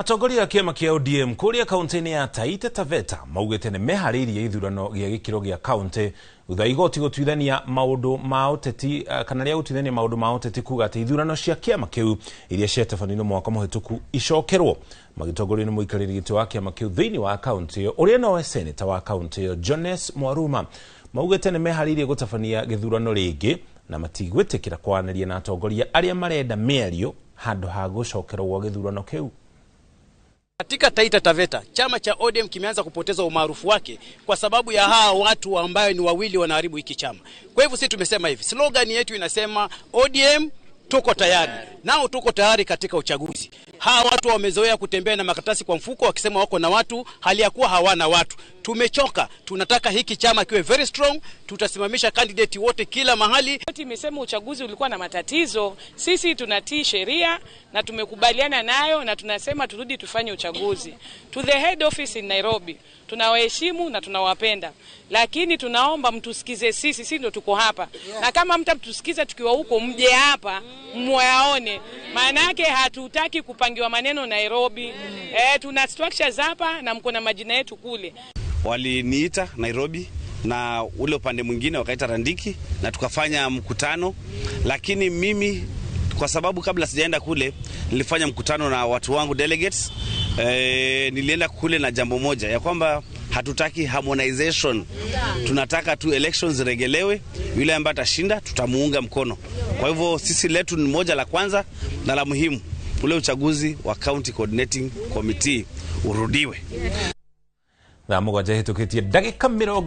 Atongoria a kĩama kĩa ODM kũrĩa kaunti-inĩ ya Taita Taveta maugĩte nĩ meharĩirie gĩthurano gĩa gĩkĩro gĩa kaunti thutha igoti gũtuithania maũndũ ma ũteti, kana rĩa gũtuithania maũndũ ma ũteti kuga atĩ ithurano cia kĩama kĩu iria ciatabanirio mwaka mũhĩtũku icokerwo. Magĩtongorio nĩ mũikarĩri gĩtĩ wa kĩama kĩu thĩinĩ wa kaunti ĩyo, ũrĩa nowe seneta wa kaunti ĩyo Jones Mwaruma, maugĩte nĩ meharĩirie gũtabania gĩthurano rĩngĩ na matigwĩtĩkĩra kwaranĩria na atongoria arĩa marenda mĩario handũ ha gũcokerwo gwa gĩthurano kĩu. Katika Taita Taveta chama cha ODM kimeanza kupoteza umaarufu wake kwa sababu ya hawa watu ambayo ni wawili wanaharibu hiki chama. Kwa hivyo sisi tumesema hivi, slogan yetu inasema ODM tuko tayari, nao tuko tayari katika uchaguzi. Hawa watu wamezoea kutembea na makaratasi kwa mfuko wakisema wako na watu, hali ya kuwa hawana watu. Tumechoka, tunataka hiki chama kiwe very strong. Tutasimamisha candidate wote kila mahali. Koti imesema uchaguzi ulikuwa na matatizo. Sisi tunatii sheria na tumekubaliana nayo na tunasema turudi tufanye uchaguzi. To the head office in Nairobi, tunawaheshimu na tunawapenda, lakini tunaomba mtusikize sisi, sisi ndio tuko hapa, na kama mtatusikiza tukiwa huko, mje hapa mwaone. Maana yake hatutaki kupangiwa maneno Nairobi. Tuna structures hapa na mko na majina yetu kule. Waliniita Nairobi na ule upande mwingine wakaita Randiki na tukafanya mkutano, lakini mimi kwa sababu kabla sijaenda kule nilifanya mkutano na watu wangu delegates. Nilienda kule na jambo moja ya kwamba hatutaki harmonization, tunataka tu elections ziregelewe, yule ambaye atashinda tutamuunga mkono. Kwa hivyo sisi letu ni moja la kwanza na la muhimu, ule uchaguzi wa County Coordinating Committee urudiwe. Thaa 7 hĩtũkĩtie ndagĩka 20.